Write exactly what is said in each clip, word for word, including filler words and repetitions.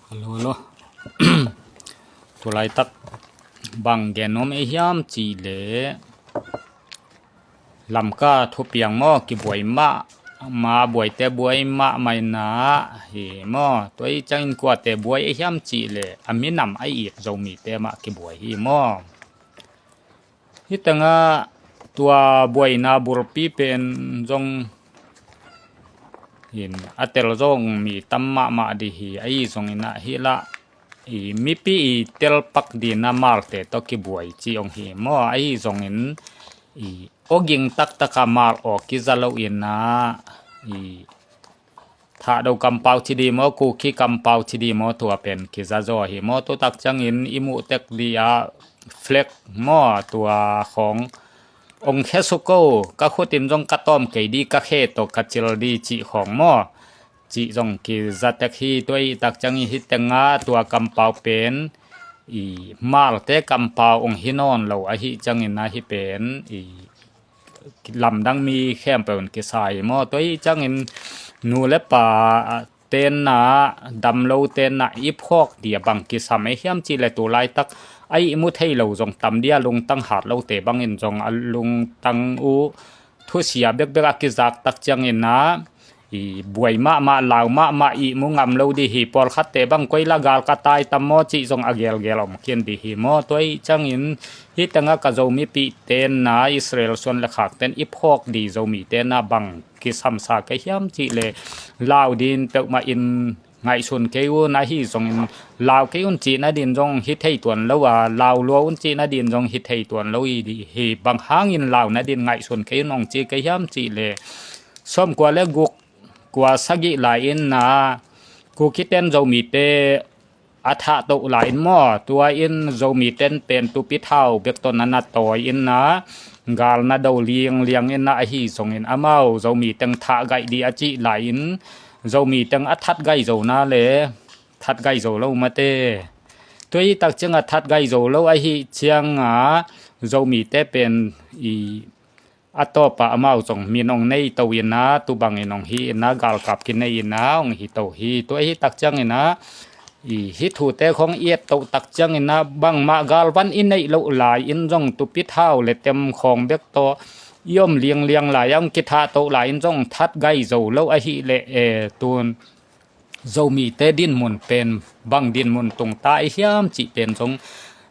Hello, hello. Tulaitak bang gen nuam ei hiam cih leh Lamka thupiang maw, kibuai mahmah, buaite buai mahmah inah hi maw. Tua hi ciangin kuate buai ei hiam cih leh a minam a it Zomite mah kibuai hi maw. Hi tengah tua buaina bulpi pen zong in a tel zong mi tam mahmah dih hi. Ahi zongin ah hi lah i mipi i telpak dina malte tawh kibuai ci ong hi maw. Ahi zongin i awging taktaka mal aw kiza lo inah i Thahdo kampau ci di maw, Kuki kampau ci di maw, tua pen kiza zaw hi maw. Tutak ciangin i muh tek di a flag maw, tua khawng ong khe suk ko, ka khutin zong ka tawm kei di, ka khe tawh ka cil di cih khawng maw, cih zong kiza tek hi. Tua i tak ciangin hi tengah tua kampau pen i malte kampau ong hi nawn lo ahi ciangin ahi pen i lamdang mi khempeuh in kisa hi maw. Tua hi ciangin nu le pa tenna, damlo tenna i phawk dia bang kisam ei hiam cih leh tulaitak a ihmu thei lo zong tam dia, lungtang hat lote bangin zong a lungtang uh thusia bekbek a kizak tak ciangin ah i buai mahmah, lau mahmah, ihmu ngam lo dih hi. Pawlkhatte bang koi la gal ka tai tam maw cih zong a gelgel om khin dih hi maw. Tua hi ciangin hi tengah ka Zomipih tenna, Israel suan le khak ten i phawk di Zomi tenna bang kisamsa kei hiam cih leh lau din peuhmah in ngaihsun kei un, ahi zongin lau kei un cih nadin zong hi thei tuan lo a, lau lua un cih nadin zong hi thei tuan lo i dih hi. Bang hangin lau nadin ngaihsun kei un ong ci kei hiam cih leh sawmkua le guk, kua sagih lai inna Kukiten Zomite a thahtoh lai in maw, tua in Zomiten pen tupi thau bek tawh na na tawi inna gal na do liangliang inna ahi zongin amau Zomi teng thah gaih di a cih lai in Zomi teng a that gai zo na le that gai zo lo mate. Tua hi tak cianga that gai zo lo ahi cianga Zomite pen i a tawpa amau zong min ong nei to inna, tubangin ong hi inna, galkap kinei inna ong hi to hi. Tua hi tak ciangina i hi thute khong i et to tak ciangina bangmah galvan i neih loh lai in zong tupi thau le tem khong bek tawh i om liangliang lai a ong kithah to lai in zong that gai zo lo ahi leh e tun Zomite dinmun pen bang dinmun tungta i hiam cih pen zong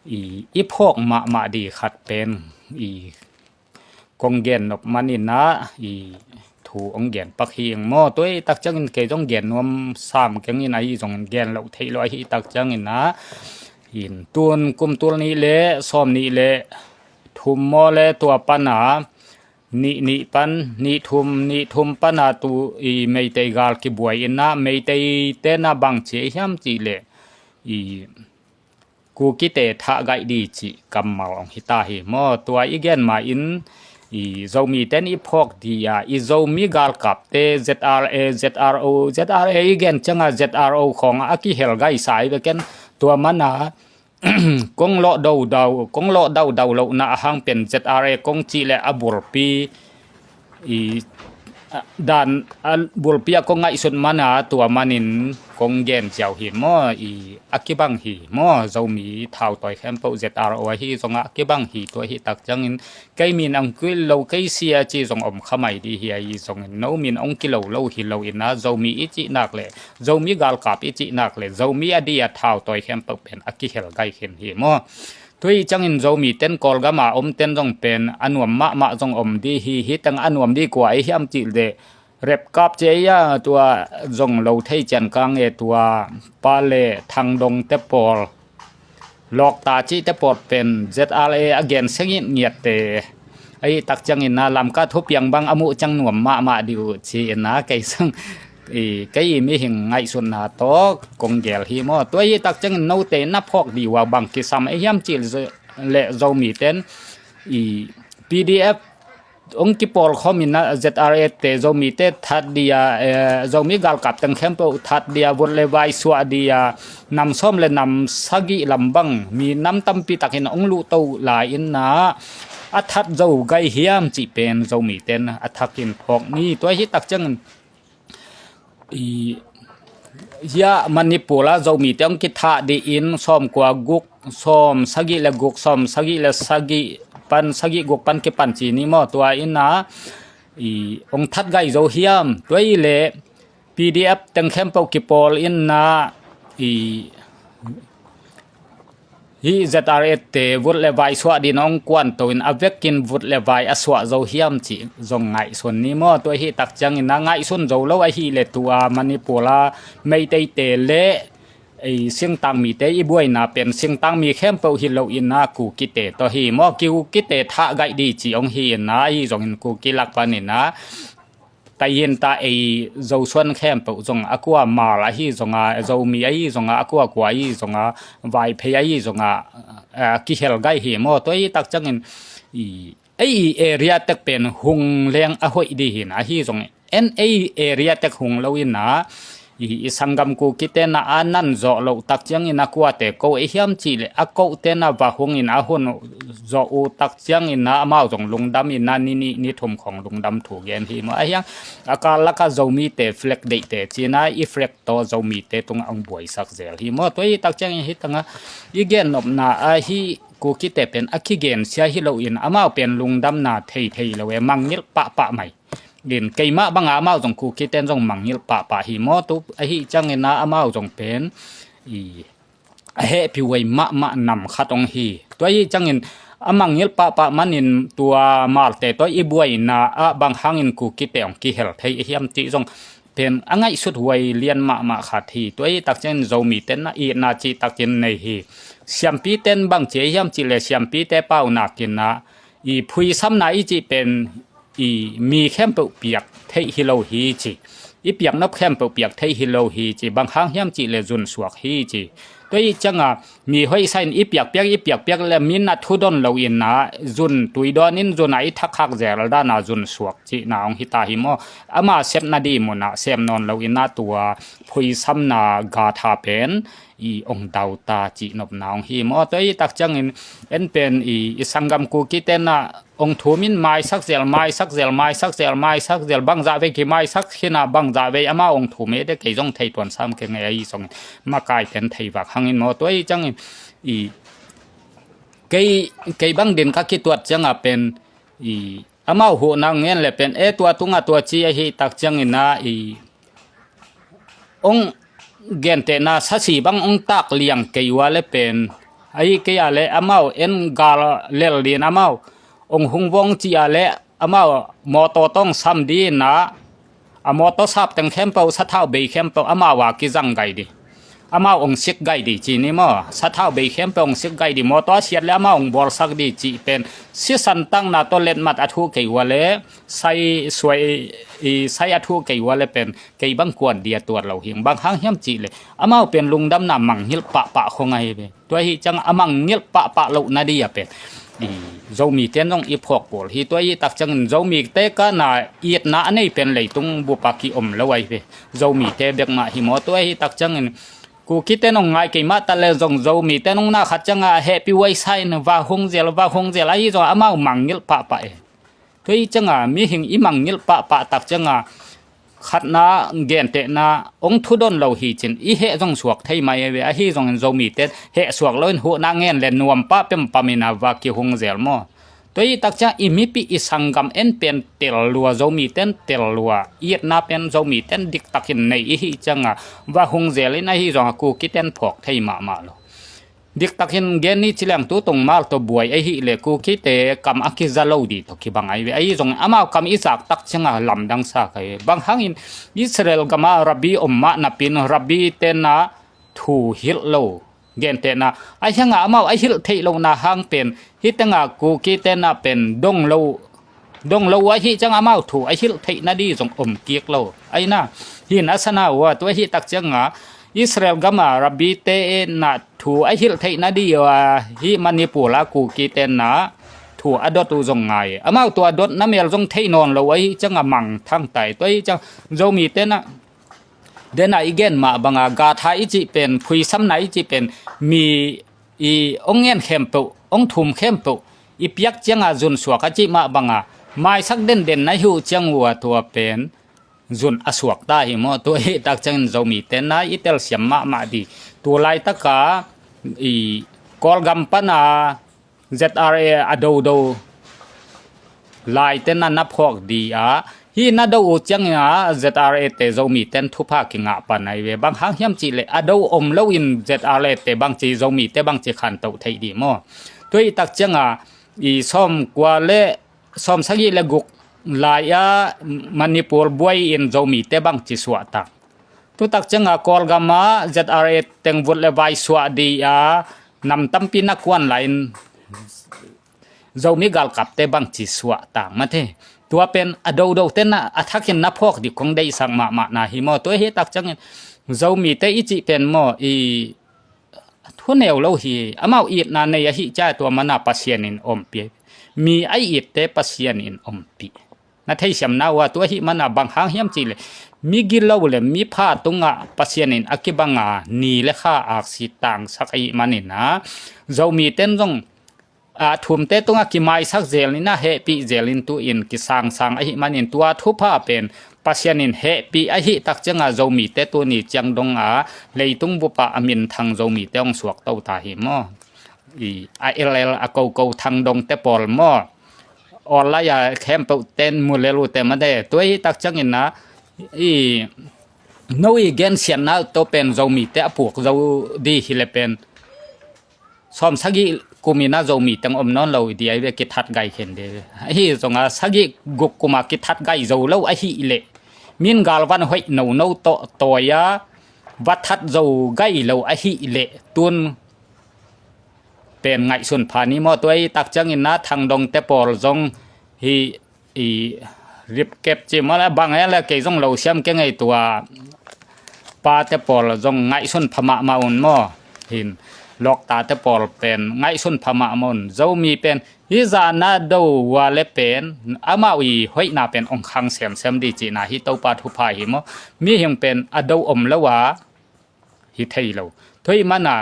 i, i phawk mahmah di khat pen i kong gen nop maninah i thu ong gen pak hi eng maw. Tua i tak ciangin kei zong gen nuam sam keng in ahi zongin gen loh theih lo ahi tak cianginah in tun kum tul nih le sawm nih le thum maw le tua pana nih nih pan nih thum nih thum pana tu i Meitei gal kibuai inah Meitei tena bang cia i hiam cih leh i Kukite thah gaih di cih kammal ong hita hi maw. Tua i gen ma in i Zomi ten i phawk di a i Zomi galkapte Z R A, Z R O, Z R A i gen cianga Z R O khawng a kihel gaisa i beken tua mana kong lawh daudau kong lawh daudau lohna a hang pen Z R A kong cih le a burpi i dan a bulpi a kong ngaihsut mana tua manin kong gen ziau hi maw. I a kibang hi maw, Zomi thautawi khempeuh Z R O ahi zonga a kibang hi. Tua hi tak ciangin kei min ang kuil lo kei sia ci zong om khamai di hi ahi zongin no min ong kilo lo hi lo inah Zomi i cih nak le Zomi galkap i cih nak le Zomi a di a thautawi khempeuh pen a kihel gai khin hi maw. Tui ciangin Zomi ten Kawlgama om ten zong pen a nuam mahmah zong om di hi. Hi teng a nuam di kua i hiam cih deh repkap cia ia tua zong lo thei cian kang e tua pa le thangdong te pawl lawkta cih te pawl pen Z R A a gen sengin ngiatte ahi tak ciangin na Lamka thupiang bang a muh ciang nuam mahmah di uh ci inna kei sang i kei i mihing ngaihsutna tawh kong gel hi maw. Tua hi tak ciangin note na phawk di uh a bang kisam ei hiam cih le Zomi ten i P D F ong kipawl khawm inna Z R A te Zomi te that di a Zomi galkap teng khempeuh that di a vut le vai suah di a nam sawm le nam sagih lam bang mi nam tampi takin ong luh to lai inna a that zo gai hiam cih pen Zomi ten a thakin phawk ni. Tua hi tak ciangin i Hia Manipur a Zomite hong kithah dih in sawm kua guk, sawm sagih le guk, sawm sagih le sagih pan sagih guk pan kipan ci ni maw, tua in a i hong that gai zo hiam? Tua i le P D F teng khempeuh kipawl in a i hih Z R A te vut le vai suah ding hong kuanto in a vekin vut le vai a suah zo hiam cih zong ngaihsun ni maw. Tua hih tak ciangin a ngaihsun zo lo ahih le tua Manipur a Meiteite le ei singtang mite i buaina pen singtang mi khempeuh hi lo in a Kukite tawh hi maw. Kukite thah gaih dih cih hong hi in a, ahi zongin Kuki lak panin a tai in ta ei Zosuan khempeuh zong a kua Hmar ahi zonga, Zomi ahi zonga, a kua kua ahi zonga, Vaiphei ahi zonga, a kihel gai hi maw. Tua i tak ciangin i ei area tek pen hung leng a hoih dih hin ahi zongin en ei area tek hung lo in a i, i sanggam Kukite na a nan zawh loh tak ciangin a kuate ko ei hiam cih le a kote na va hung in a hun zawh uh tak ciangin a amau zong lungdam in a ni nih ni thum khong lungdam thu gen hi maw. A hiang a kal laka Zomite flag deihte cina i flag tawh Zomite tungah hong buaisak zel hi maw. Tua i tak ciangin hi tanga i gennopna ahi Kukite pen a kigensia hi lo in amau pen lungdamna thei thei lo e, mangngilh pahpah mai. Din keimah banga amau zong Kukiten zong mangngilh pahpah hi maw. Tu ahi ciangin a amau zong pen i a hehpih huai mahmah nam khat hong hi. Tua ahi ciangin a mangngilh pahpah manin tua Hmarte tawh i buaina ah bang hangin Kukite hong kihel thei a hiam cih zong pen a ngaihsut huai lian mahmah khat hi. Tua ahi tak ciangin Zomite na itna cih takin nei hi. Siampite in bang ci a hiam cih le siampite paunak in a i phuisamna i cih pen i mi khempeuh piak theih hi lo hi ci. I piaknop khempeuh piak theih hi lo hi ci. Bang hang hiam cih le zunsuak hi ci. Tua i cianga mi hoihsa in i piakpiak i piakpiak le mi na thudon lo in a zun tuidon in zun a i thakhak zel dana zunsuak cihna hong hi ta hi maw. Ama sepna dih munah sep nawn lo in a tua phuisamna gatha pen i ong dauta cihnopna ong hi maw. Tua i tak ciangin en pen i, i sanggam Kukite na ong thum in maisak zel, maisak zel, maisak zel, maisak zel, bangzah vei kimaisak khin a bangzah vei amau ong thum e de kei zong thei tuan sam kei ngei ahi zongin makai pen thei vak hangin maw. Tua i ciangin i kei, kei bang din ka kituat cianga pen i amau huhna ngen le pen e tua tunga tua ci ahi tak ciangin a i ong gentehna sasi bang ong tak liang kei ua le pen ahi kei a le amau en gal lel din amau ong hung vong ci a le amau mawtaw tawng sam din a a mawtaw sap teng khempeuh sathau bei khempeuh amau a kizang gai di. Amau ong sik gai di ci ni maw. Sathau bei khempeuh ong sik gai di, mawtaw a siat le amau ong bawlsak di cih pen sisan takna tawh letmat a thu kei ua le sai suai i sai a thu kei ua le pen kei bang kuan dia tuat lo hing. Bang hang hiam cih le amau pen lungdamna mangngilh pahpah khong ahi ve. Tua hi ciang a mangngilh pahpah lohna di a pen i Zomite in zong i phawk pawl hi. Tua hi tak ciangin Zomite kana itna a nei pen leitung bupa ki om lo ahi ve. Zomite bek mah hi maw. Tua hi tak ciangin Kukite nong ngai kei mah ta le zong Zomite nong na khat cianga hehpih huai sa in va hung zel, va hung zel ahi zong amau mangngilh pahpah e. Tua hi cianga mihing i mangngilh pahpah tak cianga khatna gentehna ong thudon lo hi cin i heh zong suak thei mai e ve. Ahi zongin Zomite heh suak loin huhna ngen le nuampa pempam in a va kihung zel maw. Tua hi tak ciang i mipih i sanggam en pen tel lua, Zomite in tel lua, itna pen Zomite in diktakin nei i hi cianga va hung zel in ahi zonga Kukite in phawk thei mahmah lo. Diktakin gen ni ci leng tu tung mal tawh buai ahi le Kukite kam a kiza lo di tawh kibang ahi ve. Ahi zongin amau kam i zak tak cianga lamdang sa ka hi. Bang hangin Israel gama rabbi om mah napin rabbi tena thu hilh lo. Gentehna a hianga amau a hilh theih lohna hang pen hitenga Kukite na pen dong lo, dong lo uh ahi cianga amau thu a hilh theihna di zong om kik lo. Aina hin a sana uh a tua hi tak cianga Israel gama rabbi te na thu a hilh theihna di uh a hi Manipur a Kukite na thu a dot uh zong ngai. Amau tua dotna mel zong thei nawn lo ahi cianga mang thangtai. Tua hi ciang Zomite na dena i gen mah banga gatha i cih pen, phuisamna i cih pen mi i ong ngen khempeuh, ong thum khempeuh i piak cianga zunsuak a cih mah banga maisak denden na hi uh ciang uh a tua pen zun a suak ta hi maw. Tua hi tak ciangin Zomite na i telsiam mahmah di. Tu laitaka i Kawlgam pana Z R A a dodo laite na na phawk di a, hi na do uh ciangin a Z R A te Zomite in thupha kingah pan ahi ve. Bang hang hiam cihleh a do om loin Z R A te bangci, Zomite bangci khantoh theih di maw. Tua hi tak cianga i sawm kua le sawm sagih le guk lai-a Manipur buai-in Zomite bangci suahtak. Tutak cianga Kawlgama Z R A tengvut le vai suah di a nam tampi na kuan lai-in Zomi galkapte bangci suahtak mate. Tua pen a dodote na a thakin na phawk di kong deihsak mahmah na hi maw. Tua hi tak ciangin Zomite i cih pen maw, i thu neu lo hi, amau itna nei ahi cia tua mana Pasian in ompih. Mi a itte Pasian in ompih. Na theisiamna uh a tua ahi mana bang hang hiam cihleh mi gilo le mi pha tungah Pasian in a kibanga ni le kha aksi tangsak ahi manina Zomite in zong a thumte tungah kimaisak zelin a hehpih zelin tu-in kisangsang ahi manin tua thupha pen Pasian in hehpih ahi tak cianga Zomite tuni ciang donga leitung bupa a minthang Zomite hong suakto ta hi maw. I a elel a koko thang dongte pawl maw. Online a khempeuh ten mu lel uhte made. Tua ahi tak ciangin a i no i gensiatna to pen Zomite a puk zo di hile pen sawm sagih kumin a Zomi teng om nawn lo i di ahi ve, kithat gai khen de. Ahi zonga sagih guk kuma kithat gai zo lo ahi leh min galvan hoih nono tawh tawi a va that zo gai lo ahi leh tun pen ngaihsun pha ni maw. Tua ahi tak ciangin a thang dongte pawl zong hi i ripkep ci maw le bang e le kei zong lo siam kei ngei tua pate pawl zong ngaihsun pha mahmah un maw. Hin loktate pawl pen ngaihsun pha mahmah un. Zomi pen hi zahna do ua le pen amau i hoihna pen ong khang semsem di cihna hi Topa thupha hi maw. Mihing pen a do om lo a hi thei lo. Tua ahi mana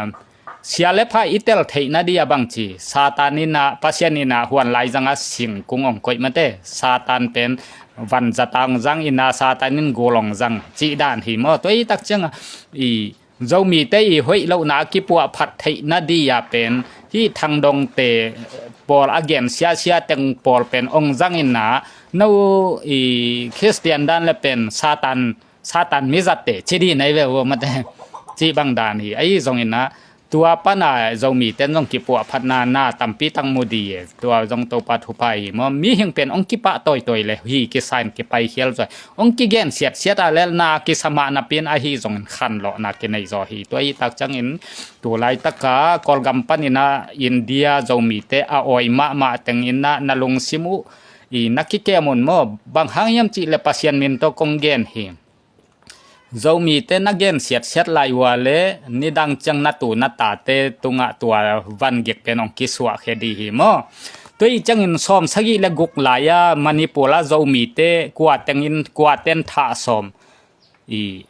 sia le pha i tel theihna di a bangci Satan in a Pasian in a huan lai zanga singkung ong koih mate. Satan pen van zatang zang in a Satan in gul ong zang cih dan hi maw. Tua ahi tak cianga i Zomite i hoih lohna a kipuah phat theihna di a pen hi thang dongte pawl a gen siasia teng pawl pen ong zang in a no i Khristian dan le pen Satan Satan mizatte ci di nai ve ua mate. Cih bang dan hi ahi zongin a tua pana Zomite in zong kipuah phatna na tampi tang mu di e. Tua zong Topa thupha hi maw. Mihing pen ong kipah tawitawi le hi kisain kipai khial zoi ong kigen siatsiat a le na kisa mah napi in ahi zongin khanlawhna kinei zaw hi. Tua ahi tak ciangin tu laitaka Kawlgam panin a India Zomite a awi mahmah teng in a na lungsim uh i na kikem un maw. Bang hang hiam cihleh Pasian min tawh kong gen hi. Zomite na gen siatsiat lai ua le nidang ciang na tu na tate tungah tua vangik pen ong kisuahkhia di hi maw. Tua ahi ciangin sawm sagih le guk lai-a Manipur a Zomite kua tengin kua ten thah sawm i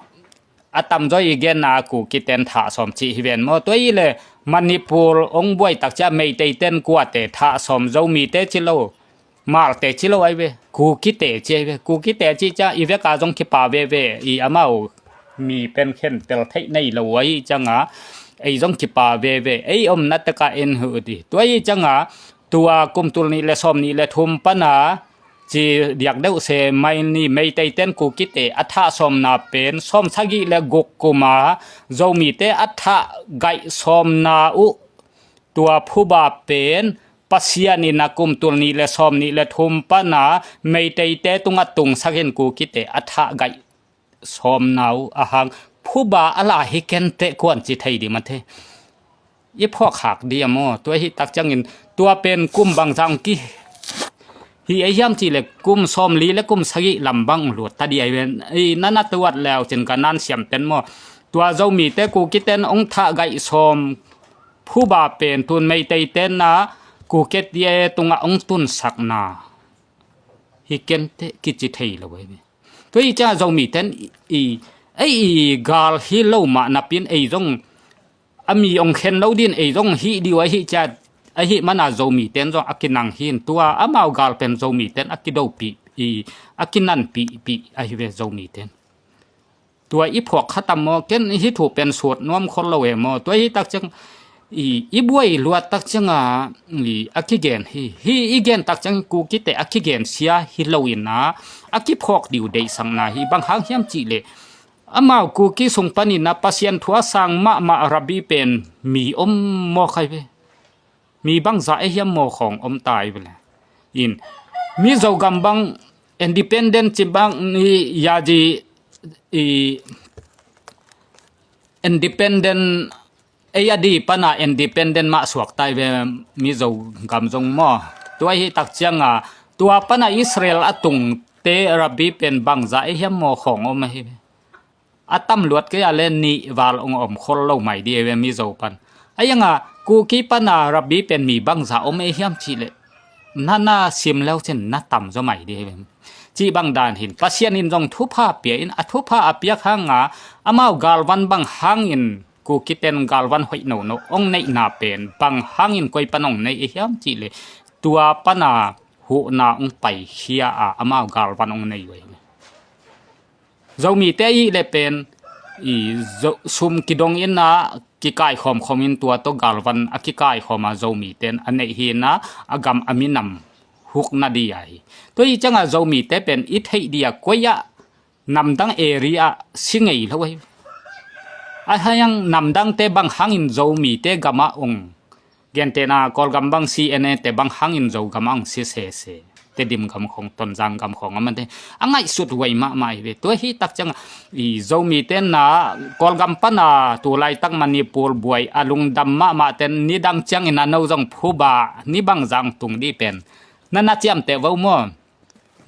a tamzaw i genna a Kukite in thah sawm cih hi ven maw. Tua ahi le Manipur ong buai tak cia Meiteite in kuate thah sawm, Zomite ci lo. Malte ci lo ahi ve, Kukite ci ahi ve. Kukite ci cia i veka zong kipa veve i amau mi pen khentel theih nei lo ahi cianga ei zong kipa veve. Ei omna teka en huh di. Tua ahi cianga tua kum tul nih le sawm nih le thum pana ci diak deuh se mai ni Meiteite in Kukite a thah sawmna pen sawm sagih le guk kuma Zomite a thah gaih sawmna uh tua phuba pen Pasian in a kum tul nih le sawm nih le thum pana Meiteite tungah tungsak in Kukite a thah gaih sawmna uh a hang phuba a la hi kenteh kuan ci thei di mate. I phawk hak di a maw. Tua hi tak ciangin tua pen kum bangzang ki hi ei hiam cihleh kum sawmli le kum sagih lam bang lut ta di ahi ven. I nana tuat leu cin ka nan siam ten maw. Tua Zomite Kukite in ong thah gaih sawm phuba pen tun Meiteite in a Kukite tungah ong tunsakna hi kenteh kici thei lo ahi ve. Tua hi ciang Zomite in i, ei i gal hi lo mah napi in ei zong a mi ong khen lo din ei zong hih di uh ahi cia, ahi mana Zomite in zong a kinang hi in tua amau gal pen Zomite in a kidopih i a kinanpihpih ahi ve Zomite. Tua i phawk kha tam maw, ken hih thu pen sut nuam khol lo e maw. Tua hi tak ciang i, i buai luat tak cianga i a kigen hi, hi i gen tak ciang Kukite a kigen sia hi lo in a, a kiphawk diu deihsakna hi. Bang hang hiam cih leh amau Kuki sung panin a Pasian thu a sang mahmah rabbi pen mi om mawk ahi ve. Mi bangzah e hiam maw khawng om ta i ve le. In, Mizo gam bang independent ci bang ni ya ji i independent, ei a di pana independent mah suak ta i ve Mizo gam zong maw. Tua hi tak cianga tua pana Israel a tungte rabbi pen bangzah e hiam maw khawng om ahi ve. A tam luat kei a le nih val ong om khol lo mai di e ve Mizo pan. A ianga Kuki pana rabbi pen mi bangzah om e hiam cih leh na na sim leu cin na tam zaw mai di e ve. Cih bang dan hin Pasian in zong thupha pia in a thupha a piak hanga amau galvan bang hangin Kukiten galvan hoih nono ong neihna pen bang hangin koi pan ong nei e hiam cih leh tua pana huhna ong paikhia a amau galvan ong nei uh ahi ve. Zomite i le pen i zo, sum kidong in a kikaikhawm khawm in tua tawh galvan a kikaikhawm a Zomite in a neih hi in a a gam a minam hukna di ahi. Tua hi cianga Zomite pen i theih di a koi ah namdang area si ngei lo ahi. A hiang namdangte bang hangin Zomite gam ah ong Gentehna Kawlgam bang C N A te bang hangin Zogam ang si sese. Tedim gam khong, Tonzang gam khong a mante a ngaihsut huai mahmah hi ve. Tua hi tak ciang i Zomite na Kawlgam pana tulaitak Manipur buai a lungdam mahmah ten nidang ciangin a no zong phuba ni bang zang tung di pen na na ciamteh vo maw?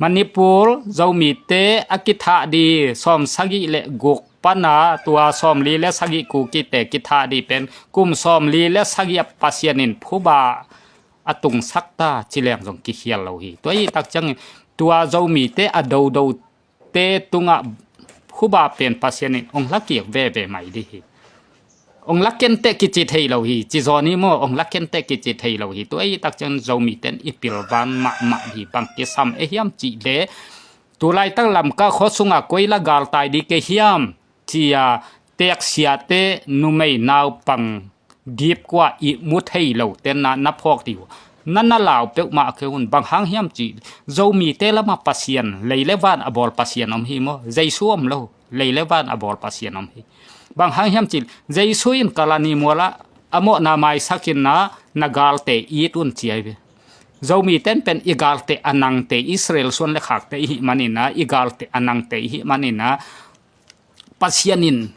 Manipur Zomite a kithah di sawm sagih le guk pana tua sawmli le sagih Kukite kithah di pen kum sawmli le sagih a Pasian in phuba a tungsak ta ci leng zong kikhial lo hi. Tua hi tak ciangin tua Zomite a dodote tungah phuba pen Pasian in ong lakik veve mai di hi. Ong lakenteh kici thei lo hi, ci zaw ni maw, ong lakenteh kici thei lo hi. Tua i tak ciang Zomite in i pilvan mahmah hi, bang kisam e hiam cih le tulaitak Lamka khuasunga koi la galtai di ke hiam, cia teksiate numei naupang dipkua i mu thei lo tena na phawk di uh. Na na lau peuhmah a keu un, bang hang hiam cih Zomite lama Pasian, lei le van a bawl Pasian om hi maw, Jesu om lo, lei le van a bawl Pasian om hi. Bang hang hiam cih Jesu in Kalani muala a mawhna maisak in na, na galte it un ci ai ve. Zomite in pen i galte a nangte Israel suan le khakte i hih manin na, i galte a nangte i hih manin na, Pasian in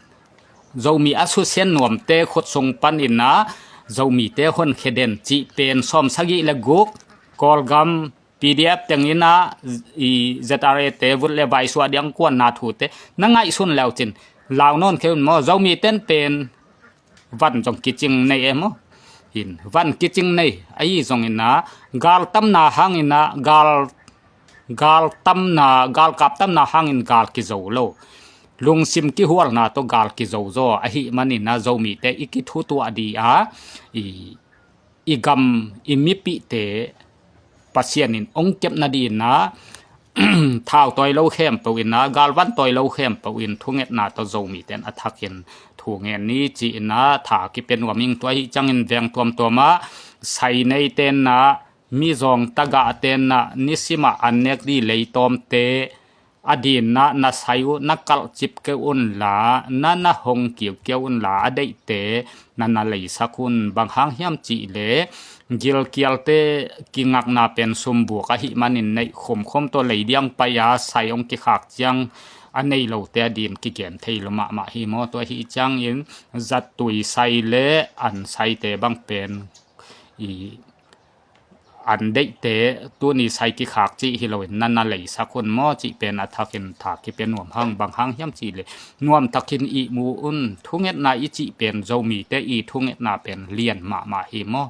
Zomi a susian nuamte khutsung panin na Zomite honkhia den cih pen sawm sagih le guk Kawlgam P D F tengin a i Z R A te vut le vaisuah diang kuanna thute na ngaihsun leu cin lau nawn khe un maw? Zomite in pen van zong kicing nei e maw? Hin van kicing nei ahi zongin a galtamna hangin a gal, galtamna, galkaptamna hangin gal kizo lo. Lungsim kihualna tawh gal kizo zaw ahih manin a Zomite i kithutuah di a i i gam i mipihte Pasian in ong kepna di in a thau tawi lo khempeuh in a galvan tawi lo khempeuh in thungetna tawh Zomite in a thakin thungen ni ci in a tha kipia nuam ing. Tua hi ciangin veng tuamtuam a sai neite in a mizawng tagahte in a nisim a an nek di leitawmte a dinna na sai uh, na kalhcip keu unla, na na hong kiukiau unla, a deihte na na leisak un. Bang hang hiam cih le gilkialte kingakna pen sumbuk ahih manin neih khumkhum tawh leidiang pai a sai hong kikhak ciang a nei lote a din kigen thei lo mahmah hi maw? Tua hi ciangin zattui sai le an saite bang pen i an deihte tuni sai kikhak cih hi loin na na leisak un maw cih pen a thakin tha kipia nuam hang. Bang hang hiam cih le nuam takin ihmu un. Thungetna i cih pen Zomite i thungetna pen lian mahmah hi maw?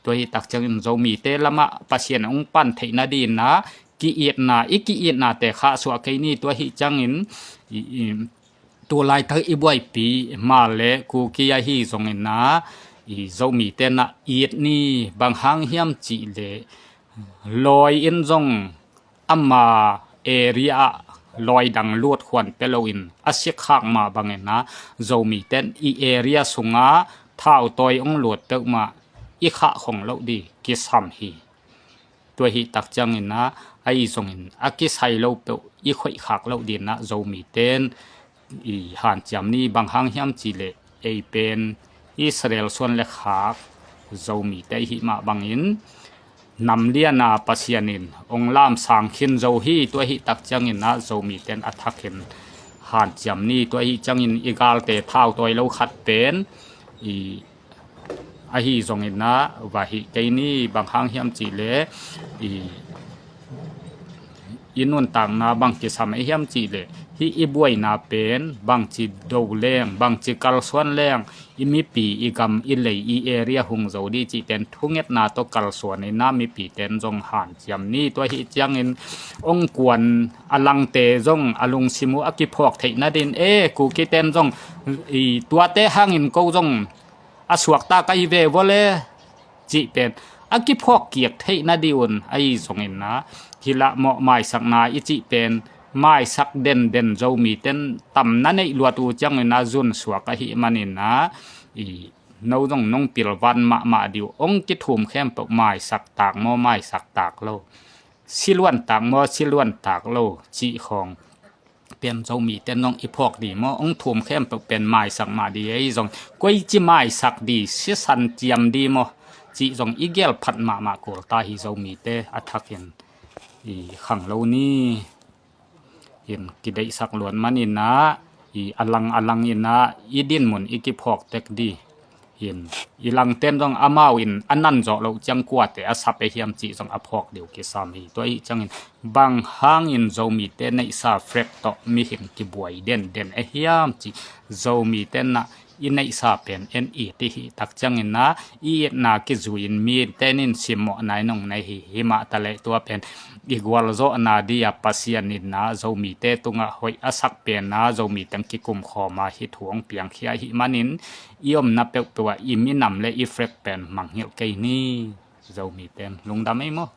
Tua hi tak ciangin Zomite lamah Pasian ong pan theihna di in a ki-itna, i ki-itnate khahsuah kei ni. Tua hi ciangin i, i, tulaitak i buaipi Hmar le Kuki ahi zongin a i Zomite in a it ni. Bang hang hiam cih le lawi in zong ama area ah lawi dang lut khuan pia loin a sikhak mah bangin ah Zomite in i area sungah thautawi hong lut peuhmah i khah khong loh ding kisam hi. Tua hi tak ciangin ah ahi zongin a kisai lo peuh i khoih khak loh dingin ah Zomite in i hanciam ni. Bang hang hiam cih leh ei pen Israel suan le khak Zomite i hih mah bangin nam lian a Pasian in hong lamsang khin zo hi. Tua hi tak ciangin ah Zomite in a thakin hanciam ni. Tua hi ciangin i galte thautawi lo khat pen i ahi zongin ah va hih kei ni. Bang hang hiam cih leh i i nuntakna bang kisam ahi hiam cih leh hih i buaina pen bangci do leng, bangci kalsuan leng i mipi, i gam, i lei, i area hung zo ding cih pen thungetna tawh kalsuan in ah mipite in zong hanciam ni. Tua hi ciangin hong kuan a langte zong a lungsim uh a kiphawk theih nadingin, e, Kukite in zong i tuate hangin ko zong a suakta ka hi ve vua le cih pen a kiphawk kiak theih nading un. Ahi zongin ah hih lah mawh maisakna i cih pen maisak denden Zomite in tam na neih luat uh ciangin ah zunsuak ahih manin ah i no zong nong pilvan mahmah ding uh. Hong kithum khempeuh maisak tak maw, maisak tak lo, si luan tak maw, si luan tak lo cih khawng pen Zomite in zong i phawk ding maw, hong thum khempeuh pen maisak mah ding. Ahi zong koici maisak ding, sisan ciam ding maw cih zong i gel phat mahmah kul ta hi. Zomite a thakin i khang lo ni. Hin kideihsak luat manin ah i a lang a lang in ah i dinmun i kiphawk tek ding. Hin i langte in zong amau in a nan zawh loh ciang kuate a sap ahi hiam cih zong a phawk ding uh kisam hi. Tua hi ciangin bang hangin Zomite neihsa flag tawh mihing kibuai denden ahi hiam cih Zomite in ah i neihsa pen en it i hih tak ciangin ah i itna kizui-in mite in simmawhna in hong nei hi. Himah taleh tua pen i gualzawhna ding a Pasian in ah Zomite tungah hoih a sak pen ah Zomite in kikum khawm a hih thu hong piangkhia ahih manin i omna peuhpeuh ah i minam le i flag pen mangngilh kei ni. Zomite in lungdam ei maw.